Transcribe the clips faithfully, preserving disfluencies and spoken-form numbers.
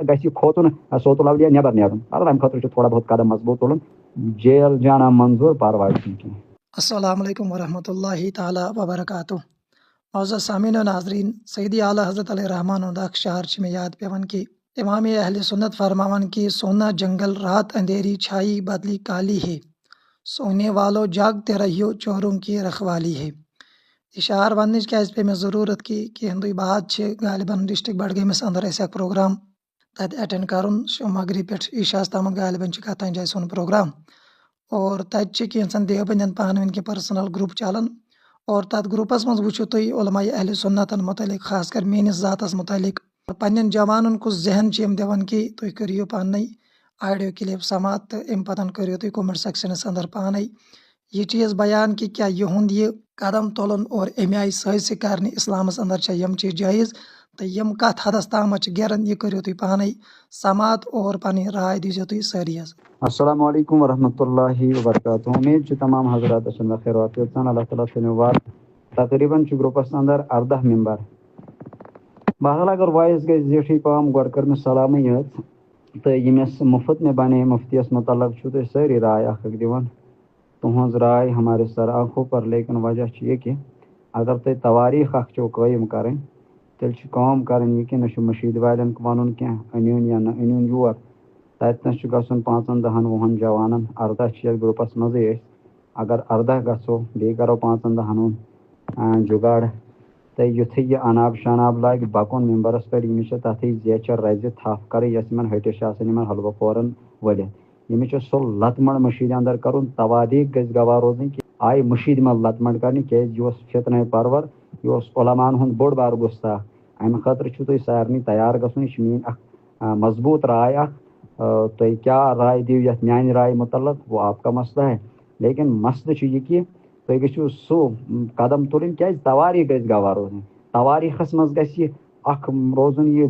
گژھِ یہِ کھوژُن، صوت الاولیا نٮ۪بر نیرُن۔ مطلب، اَمہِ خٲطرٕ چھُ تھوڑا بہت قدم مضبوط تُلُن۔ جیل جانا منظور، پرواے چھُنہٕ کینٛہہ۔ السلام علیکم ورحمۃ اللہ تعالیٰ وبرکاتہ۔ معزز سامعین و ناظرین، سیدی اعلیٰ حضرت علیہ الرحمان ہُنٛد اکھ شعر چھُ مےٚ یاد پٮ۪وان کہِ امام اہل سنت فرماوان کہ سونا جنگل رات اندھیری چھائی بدلی کالی ہے، سونے والو جاگتے رہیو چوروں کی رکھوالی ہے۔ یہِ شعر وننٕچ کیازِ پیٚیہِ مےٚ ضروٗرت کہ کینٛہہ دۄہہِ بعد چھِ غالباً ڈسٹرکٹ بڈگٲمِس اندر اَسہِ اکھ پروگرام، تتہِ اٹینڈ کرُن، شو مغرب پٮ۪ٹھ عشاء ہس تامتھ غالباً چھُ کتھ تام جایہِ سون پروگرام۔ اور تتہِ چھِ کینٛژن دیوبندین پانہٕ ؤنۍ کینٛہہ پرسنل گروپ چلان۔ اور تتھ گروپس منٛز وٕچھِو تُہۍ علماء اہل سنتن متعلق، خاص کر میٲنِس ذاتس متعلق، پننٮ۪ن جوانن کُس ذہن چھِ یِم دِوان کہِ تُہۍ کٔرِو پانہٕ آڈیو کلپ سماعت تہٕ امہِ پتہٕ کٔرِو تُہۍ کمنٹ سیکشنس اندر پانے یہِ چیٖز بیان کہِ کیٛاہ یِہُنٛد یہِ قدم تُلُن اور امہِ آیہِ سٲزشہِ کرنہِ اسلامس اندر چھا یِم چیٖز جٲیز تہٕ یِم کتھ حدس تامتھ چھِ گران، یہِ کٔرِو تُہۍ پانے سماعت اور پنٕنۍ راے دیٖزیو تُہۍ سٲری حظ۔ السلام علیکم ورحمۃ اللہ وبرکاتہ۔ امید چھِ تمام حضرات آسن بخیر وعافیت سان۔ اللہ تعالیٰ تھٲوِنو وار۔ تقریباً چھُ گروپس اندر اردہ ممبر۔ بہرحال، اگر وائس گژھِ زیٹھٕے پہم، گۄڈٕ کٔر مےٚ سلامٕے یٲژ۔ تہٕ ییٚمِس مُفت مےٚ بنے، مُفتیَس مُتعلق چھُو تُہۍ سٲری راے اکھ اکھ دِوان۔ تُہٕنٛز راے ہمارے سر آنکھوں پر، لیکن وجہ چھُ یہِ کہِ اگر تُہۍ تواریٖخ اکھ چھِو قٲیِم کرٕنۍ، تیٚلہِ چھِ کٲم کرٕنۍ یہِ کہِ نہ چھُ مٔشیٖد والٮ۪ن وَنُن کینٛہہ، أنِوُن یا نہ أنِوُن یور۔ تَتہِ نَس چھُ گژھُن پانٛژن دَہَن وُہَن جوانَن، اَرداہ چھِ یَتھ گروپَس منٛزٕے أسۍ۔ اگر اَرداہ گژھو، بیٚیہِ کرو پانٛژن دَہَن ہُنٛد، آ، جُگاڑ، تہٕ یُتھُے یہِ اَناب شاناب لاگہِ بَکُن مِمبرَس پٮ۪ٹھ، ییٚمِس چھِ تَتھٕے زیچھر رَزِ تھپھ کَرٕنۍ، یۄس یِمَن ہٹِس چھِ آسان، یِمَن حلوٕ پورَن ؤلِتھ۔ ییٚمِس چھُ سُہ لَتہٕ مَڑ مٔشیٖدِ اَندَر کَرُن، تواریٖخ گژھِ گواہ روزٕنۍ کہِ آیہِ مٔشیٖدِ منٛز لَتہٕ مَڑ کَرنہِ، کیٛازِ یہِ اوس فتنہٕ پرور، یہِ اوس علماہَن ہُنٛد بوٚڑ بار گُستاخ۔ اَمہِ خٲطرٕ چھُو تُہۍ سارنٕے تیار گژھُن، یہِ چھِ میٛٲنۍ اَکھ، آ، مضبوٗط راے اَکھ۔ آ، تُہۍ کیٛاہ راے دِیِو یَتھ میٛانہِ رایہِ مُتعلق، وہ آپ کا مسئلہ ہے، لیکن مسئلہٕ چھُ یہِ کہِ تُہۍ گٔژھِو سُہ قدم تُلٕنۍ، کیٛازِ تواریٖخ گژھِ گواہ روزٕنۍ۔ تواریٖخَس منٛز گژھِ یہِ اکھ روزُن یہِ،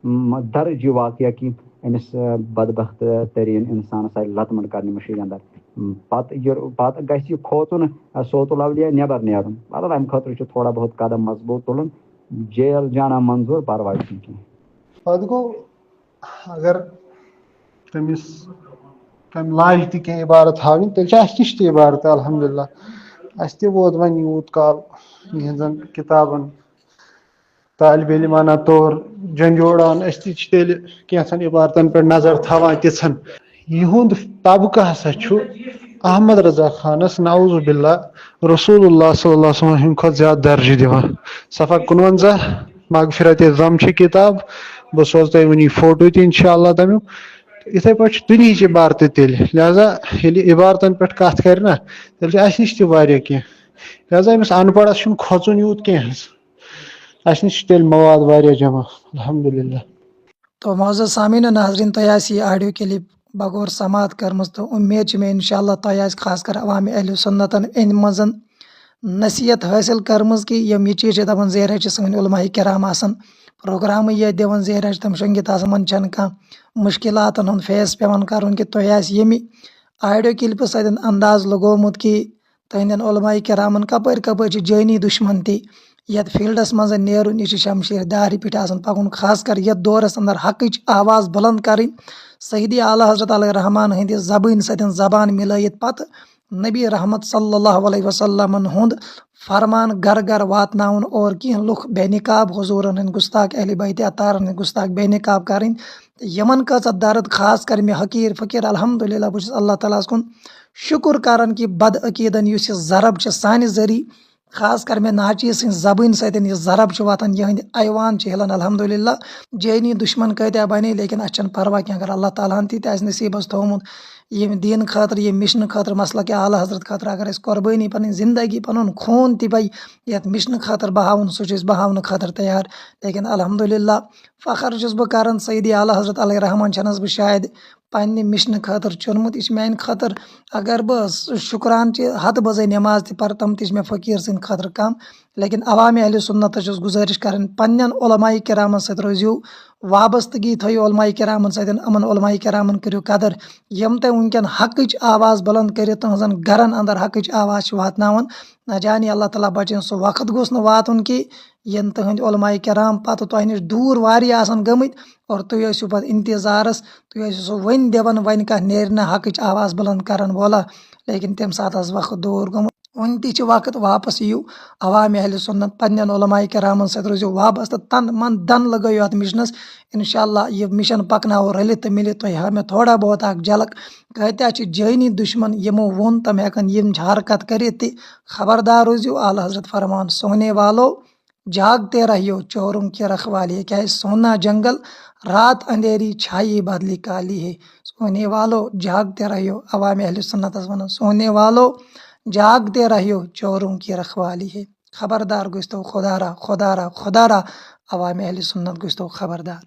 م، درج یہِ واقعہ کہِ أمِس، آ، بدبخت تریٖن اِنسانَس آیہِ لَتہٕ مَڑ کرنہِ مٔشیٖد اَندر۔ م، پتہٕ یہِ، پتہٕ گژھِ یہِ کھوژُن، آ، صوت الاولیا نٮ۪بر نیرُن۔ مطلب، اَمہِ خٲطرٕ چھُ تھوڑا بہت قدم مضبوٗط تُلُن۔ جیل جانا منظور، پرواے چھُنہٕ کینٛہہ۔ پتہٕ گوٚو، اگر تٔمِس تَمہِ لاج تہِ کینٛہہ عبارت ہاوٕنۍ، تیٚلہِ چھِ اَسہِ نِش تہِ عبارت، الحمدللہ۔ اَسہِ تہِ ووت وۄنۍ یوٗت کال یِہٕنٛزن کِتابن طالب علمانہ طور جنجوڑان، أسۍ تہِ چھِ تیٚلہِ کینٛژھن عبارتن پٮ۪ٹھ نظر تھاوان تِژھن۔ یِہُنٛد طبقہٕ ہسا چھُ احمد رضا خانس، نعوذ باللہ، رسول اللہ صلی اللہ علیہ وسلم ہٕنٛدِ کھۄتہٕ زیادٕ درجہٕ دِوان۔ صفحہ کُنوَنزاہ، مغفرت ضم چھِ کِتاب، بہٕ سوزٕ تۄہہِ وٕنی فوٹو تہِ انشاءاللہ تَمیُک۔ یِتھَے پٲٹھۍ چھِ دُنہِچ عبارتہٕ تیٚلہِ، لہذا ییٚلہِ عبارتن پٮ۪ٹھ کَتھ کَرِ نہ، تیٚلہِ چھِ اَسہِ نِش تہِ واریاہ کینٛہہ۔ لہذا أمِس اَن پَڑھس چھُنہٕ کھۄژُن یوٗت کینٛہہ حظ۔ اَسہِ نِش چھُ تیٚلہِ مواد واریاہ جمع، الحمدللہ۔ تو معزز سامعین و ناظرین، تۄہہِ آسہِ یہِ آڈیو کلپ بغور سماعت کٔرمٕژ، تہٕ اُمید چھِ مےٚ انشاءاللہ تۄہہِ آسہِ خاص کر عوام اہل سنتن اَمہِ منٛز نصیحت حٲصِل کٔرمٕژ کہِ یِم یہِ چیٖز چھِ دَپان، زہرہ چھِ سٲنۍ علماء کرام آسان پروگرامٕے یٲتۍ دِوان، زہرہ چھِ تِم شۄنٛگِتھ آسان، یِمَن چھَنہٕ کانٛہہ مُشکِلاتَن ہُنٛد فیس پٮ۪وان کَرُن کہِ تۄہہِ آسہِ ییٚمہِ آڈیو کلپہِ سۭتۍ انداز لگومُت کہِ تُہنٛدٮ۪ن علماء کرامن کپٲرۍ کپٲرۍ چھِ جٲنی دُشمن تہِ یتھ فیلڈس منٛز نیرُن، یہِ چھُ شمشیر دارِ پٮ۪ٹھ آسان پکُن، خاص کر یتھ دورس اندر حقٕچ آواز بلند کرٕنۍ۔ سیدی اعلیٰ حضرت علیہ الرحمان ہٕنٛدِ زبٲنۍ سۭتۍ زبان مِلٲیِتھ پتہٕ نبی رحمت صلی اللہ علیہ وسلمن ہُنٛد فرمان گرٕ گرٕ واتناوُن اور کینٛہہ لُکھ بے نقاب حضوٗرن ہٕنٛدۍ گُستاخ، اہل بیت اطہارن ہٕنٛدۍ گُستاخ بے نقاب کرٕنۍ۔ یِمن کۭژاہ درد، خاص کر مےٚ حقیٖر فقیٖر، الحمدللہ بہٕ چھُس اللہ تعالیٰ ہس کُن شُکُر کران کہِ بد عقیٖدن یُس یہِ ضرب چھِ سانہِ ذٔریعہٕ، خاص کر مےٚ ناچیٖز سٕنٛزِ زبٲنۍ سۭتۍ یہِ ضرب چھُ واتان، یِہنٛدِ ایوان چھِ ہِلان۔ الحمدللہ، جٲنی دُشمن کۭتیاہ بنے، لیکن اَسہِ چھَنہٕ پرواہ کینٛہہ، اگر اللہ تعالیٰ ہن تہِ تہِ آسہِ نصیٖبس تھوٚومُت ییٚمہِ دیٖنہٕ خٲطرٕ، ییٚمہِ مِشنہٕ خٲطرٕ، مسلکِ اعلیٰ حضرت خٲطرٕ، اگر اَسہِ قۄربٲنی پنٕنۍ زندگی، پنُن خوٗن تہِ بَے یَتھ مِشنہٕ خٲطرٕ بہاوُن، سُہ چھِ أسۍ بہاونہٕ خٲطرٕ تیار۔ لیکن الحمدللہ، فخر چھُس بہٕ کران سیدی اعلیٰ حضرت علیہ الرحمان چھَنَس بہٕ شاید پننہِ مِشنہٕ خٲطرٕ چُنمُت۔ یہِ چھِ میانہِ خٲطرٕ، اگر بہٕ س-، شُکران چہِ ہتہٕ بٔزے نٮ۪ماز تہِ پرٕ، تِم تہِ چھِ مےٚ فقیٖر سٕنٛدِ خٲطرٕ کم۔ لیکن عوام اہل سنتس چھُس گُزٲرِش کران، پننٮ۪ن علماء کرامن سۭتۍ روٗزِو، وابستگی تھٲیِو علماء کرامن سۭتۍ، یِمن علماء کرامن کٔرِو قدر، یِم تۄہہِ وٕنکیٚن حقٕچ آواز بلند کٔرِتھ تُہنٛزن گرن اندر حقٕچ آواز چھِ واتناوان۔ نہ جانے اللہ تعالیٰ بچٲیِن، سُہ وقت گوٚژھ نہٕ واتُن کہِ یِن تُہٕنٛدۍ علماء کرام پتہٕ تۄہہِ نِش دوٗر واریاہ آسن گٔمٕتۍ، اور تُہۍ ٲسِو پتہٕ انتظارس، تُہۍ ٲسِو سُہ وۄنۍ دِوان، وۄنۍ کانٛہہ نیرِ نہ حقٕچ آواز بلند کرن وولا، لیکن تمہِ ساتہٕ آسہِ وقت دوٗر گوٚمُت۔ وۄنۍ تہِ چھِ وقت، واپس یِیِو عوام اہل سنت، پننٮ۪ن علماء کرامن سۭتۍ روٗزِو وابستہٕ، تن من دن لگٲیِو اتھ مشنس۔ انشاءاللہ یہِ مشن پکناوو رٔلِتھ تہٕ مِلِتھ۔ تۄہہِ ہٲو مےٚ تھوڑا بہت اکھ جھلک، کۭتیاہ چھِ جٲنی دُشمن، یِمو ووٚن تِم ہٮ۪کن یِم حرکت کٔرِتھ تہِ۔ خبردار روٗزِو، اعلیٰ حضرت فرمان، سونے والو، جاگتے رہیو، چوروں کی رکھوالی ہے۔ کیازِ سونا جنگل، رات اندھیری، چھائی بادلی کالی ہے۔ سونے والو، جاگتے رہیو، عوام اہل سنتس ونان، سونے والو، جاگتے رہیو، چوروں کی رکھوالی ہے۔ خبردار گٔژھتو، خدا را، خدا را، خدا را، عوام اہل سنت گٔژھتو خبردار۔